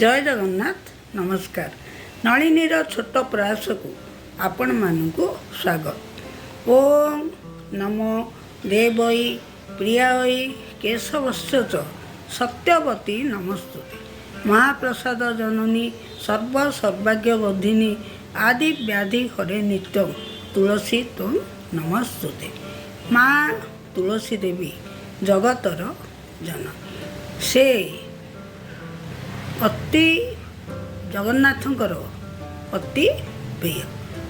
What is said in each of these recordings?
ଜୟ ଜଗନ୍ନାଥ। ନମସ୍କାର। ନଳିନୀର ଛୋଟ ପ୍ରୟାସକୁ ଆପଣମାନଙ୍କୁ ସ୍ୱାଗତ। ଓಂ ନମୋ ଦେବୈ ପ୍ରିୟାୟୈ କେଶବସ୍ୟ ଚ ସତ୍ୟବତୀ ନମସ୍ତୁତେ। ମହାପ୍ରସାଦ ଜନନୀ ସର୍ବ ସୌଭାଗ୍ୟବର୍ଦ୍ଧିନୀ ଆଦି ବ୍ୟାଧି ହରେ ନିତ୍ୟಂ ତୁଳସୀ ତ୍ୱଂ ନମସ୍ତୁତେ। ମା ତୁଳସୀ ଦେବୀ ଜଗତର ଜନ। ସେ ଅତି ଜଗନ୍ନାଥଙ୍କର ଅତି ପ୍ରିୟ।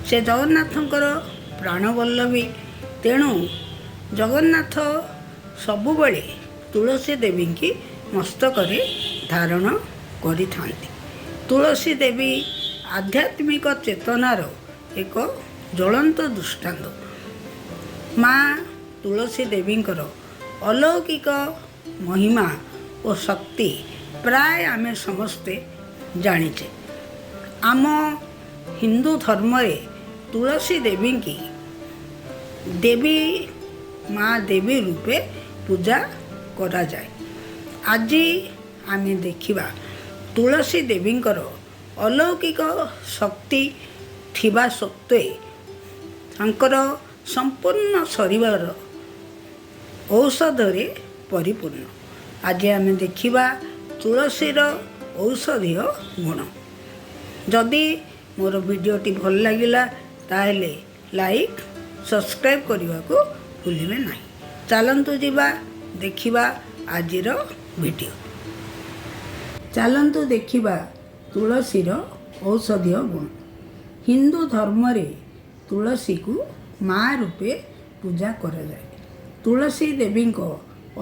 ସେ ଜଗନ୍ନାଥଙ୍କର ପ୍ରାଣବଲ୍ଲଭୀ। ତେଣୁ ଜଗନ୍ନାଥ ସବୁବେଳେ ତୁଳସୀ ଦେବୀଙ୍କି ମସ୍ତକରେ ଧାରଣ କରିଥାନ୍ତି। ତୁଳସୀ ଦେବୀ ଆଧ୍ୟାତ୍ମିକ ଚେତନାର ଏକ ଜ୍ୱଳନ୍ତ ଦୃଷ୍ଟାନ୍ତ। ମା ତୁଳସୀ ଦେବୀଙ୍କର ଅଲୌକିକ ମହିମା ଓ ଶକ୍ତି ପ୍ରାୟ ଆମେ ସମସ୍ତେ ଜାଣିଛେ। ଆମ ହିନ୍ଦୁ ଧର୍ମରେ ତୁଳସୀ ଦେବୀଙ୍କି ଦେବୀ, ମା ଦେବୀ ରୂପେ ପୂଜା କରାଯାଏ। ଆଜି ଆମେ ଦେଖିବା, ତୁଳସୀ ଦେବୀଙ୍କର ଅଲୌକିକ ଶକ୍ତି ଥିବା ସତ୍ତ୍ୱେ ତାଙ୍କର ସମ୍ପୂର୍ଣ୍ଣ ଶରୀର ଔଷଧରେ ପରିପୂର୍ଣ୍ଣ। ଆଜି ଆମେ ଦେଖିବା ତୁଳସୀର ଔଷଧୀୟ ଗୁଣ। ଯଦି ମୋର ଭିଡ଼ିଓଟି ଭଲ ଲାଗିଲା, ତାହେଲେ ଲାଇକ୍, ସବସ୍କ୍ରାଇବ୍ କରିବାକୁ ଭୁଲିବେ ନାହିଁ। ଚାଲନ୍ତୁ ଯିବା, ଦେଖିବା ଆଜିର ଭିଡ଼ିଓ। ଚାଲନ୍ତୁ ଦେଖିବା ତୁଳସୀର ଔଷଧୀୟ ଗୁଣ। ହିନ୍ଦୁ ଧର୍ମରେ ତୁଳସୀକୁ ମା ରୂପେ ପୂଜା କରାଯାଏ। ତୁଳସୀ ଦେବୀଙ୍କ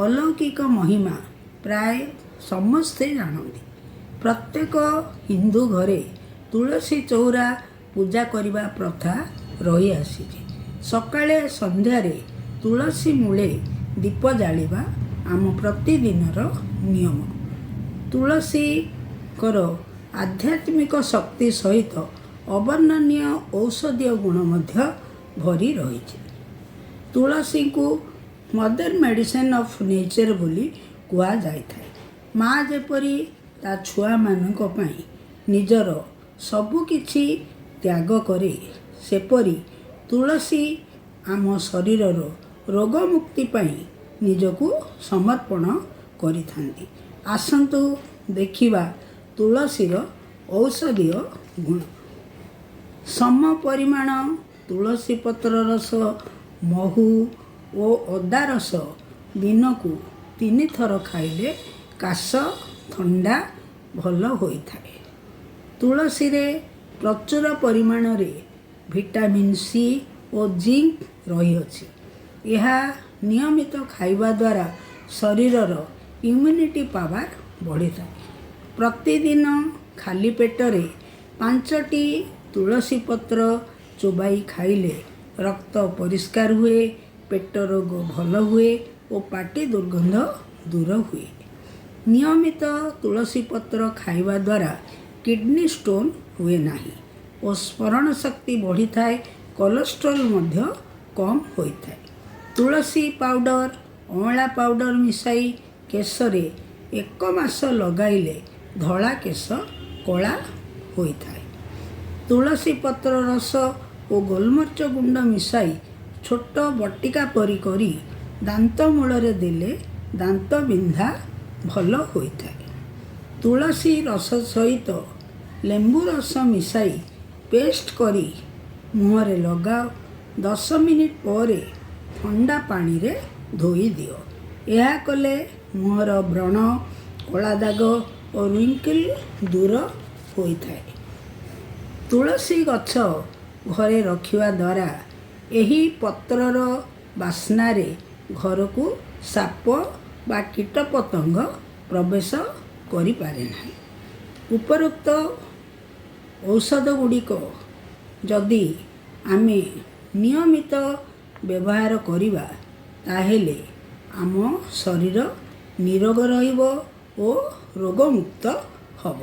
ଅଲୌକିକ ମହିମା ପ୍ରାୟ ସମସ୍ତେ ଜାଣନ୍ତି। ପ୍ରତ୍ୟେକ ହିନ୍ଦୁ ଘରେ ତୁଳସୀ ଚଉରା ପୂଜା କରିବା ପ୍ରଥା ରହିଆସିଛି। ସକାଳେ, ସନ୍ଧ୍ୟାରେ ତୁଳସୀ ମୂଳେ ଦୀପ ଜାଳିବା ଆମ ପ୍ରତିଦିନର ନିୟମ। ତୁଳସୀଙ୍କର ଆଧ୍ୟାତ୍ମିକ ଶକ୍ତି ସହିତ ଅବର୍ଣ୍ଣନୀୟ ଔଷଧୀୟ ଗୁଣ ମଧ୍ୟ ଭରି ରହିଛି। ତୁଳସୀଙ୍କୁ ମଦର ମେଡ଼ିସିନ୍ ଅଫ୍ ନେଚର୍ ବୋଲି କୁହାଯାଇଥାଏ। ମା ଯେପରି ତା ଛୁଆମାନଙ୍କ ପାଇଁ ନିଜର ସବୁକିଛି ତ୍ୟାଗ କରେ, ସେପରି ତୁଳସୀ ଆମ ଶରୀରର ରୋଗମୁକ୍ତି ପାଇଁ ନିଜକୁ ସମର୍ପଣ କରିଥାନ୍ତି। ଆସନ୍ତୁ ଦେଖିବା ତୁଳସୀର ଔଷଧୀୟ ଗୁଣ। ସମ ପରିମାଣ ତୁଳସୀ ପତ୍ର ରସ, ମହୁ ଓ ଅଦା ରସ ଦିନକୁ ତିନିଥର ଖାଇଲେ କାଶ, ଥଣ୍ଡା ଭଲ ହୋଇଥାଏ। ତୁଳସୀରେ ପ୍ରଚୁର ପରିମାଣରେ ଭିଟାମିନ୍ ସି ଓ ଜିଙ୍କ ରହିଅଛି। ଏହା ନିୟମିତ ଖାଇବା ଦ୍ୱାରା ଶରୀରର ଇମ୍ୟୁନିଟି ପାୱାର ବଢ଼ିଥାଏ। ପ୍ରତିଦିନ ଖାଲି ପେଟରେ 5ଟି ତୁଳସୀ ପତ୍ର ଚୋବାଇ ଖାଇଲେ ରକ୍ତ ପରିଷ୍କାର ହୁଏ, ପେଟ ରୋଗ ଭଲ ହୁଏ ଓ ପାଟି ଦୁର୍ଗନ୍ଧ ଦୂର ହୁଏ। ନିୟମିତ ତୁଳସୀ ପତ୍ର ଖାଇବା ଦ୍ୱାରା କିଡ଼ନୀ ଷ୍ଟୋନ୍ ହୁଏ ନାହିଁ ଓ ସ୍ମରଣ ଶକ୍ତି ବଢ଼ିଥାଏ। କୋଲେଷ୍ଟ୍ରଲ୍ ମଧ୍ୟ କମ୍ ହୋଇଥାଏ। ତୁଳସୀ ପାଉଡ଼ର, ଅଁଳା ପାଉଡ଼ର ମିଶାଇ କେଶରେ ଏକ ମାସ ଲଗାଇଲେ ଧଳା କେଶ କଳା ହୋଇଥାଏ। ତୁଳସୀ ପତ୍ର ରସ ଓ ଗୋଲମରିଚ ଗୁଣ୍ଡ ମିଶାଇ ଛୋଟ ବଟିକା ପରି କରି ଦାନ୍ତ ମୂଳରେ ଦେଲେ ଦାନ୍ତ ବିନ୍ଧା ଭଲ ହୋଇଥାଏ। ତୁଳସୀ ରସ ସହିତ ଲେମ୍ବୁ ରସ ମିଶାଇ ପେଷ୍ଟ କରି ମୁହଁରେ ଲଗାଅ। 10 ମିନିଟ୍ ପରେ ଥଣ୍ଡା ପାଣିରେ ଧୋଇଦିଅ। ଏହା କଲେ ମୁହଁର ବ୍ରଣ, କଳା ଦାଗ ଓ ରିଙ୍କଲ୍ ଦୂର ହୋଇଥାଏ। ତୁଳସୀ ଗଛ ଘରେ ରଖିବା ଦ୍ୱାରା ଏହି ପତ୍ରର ବାସ୍ନାରେ ଘରକୁ ସାପ ବା କୀଟପତଙ୍ଗ ପ୍ରବେଶ କରିପାରେ ନାହିଁ। ଉପରୋକ୍ତ ଔଷଧ ଗୁଡ଼ିକ ଯଦି ଆମେ ନିୟମିତ ବ୍ୟବହାର କରିବା, ତାହେଲେ ଆମ ଶରୀର ନିରୋଗ ରହିବ ଓ ରୋଗମୁକ୍ତ ହେବ।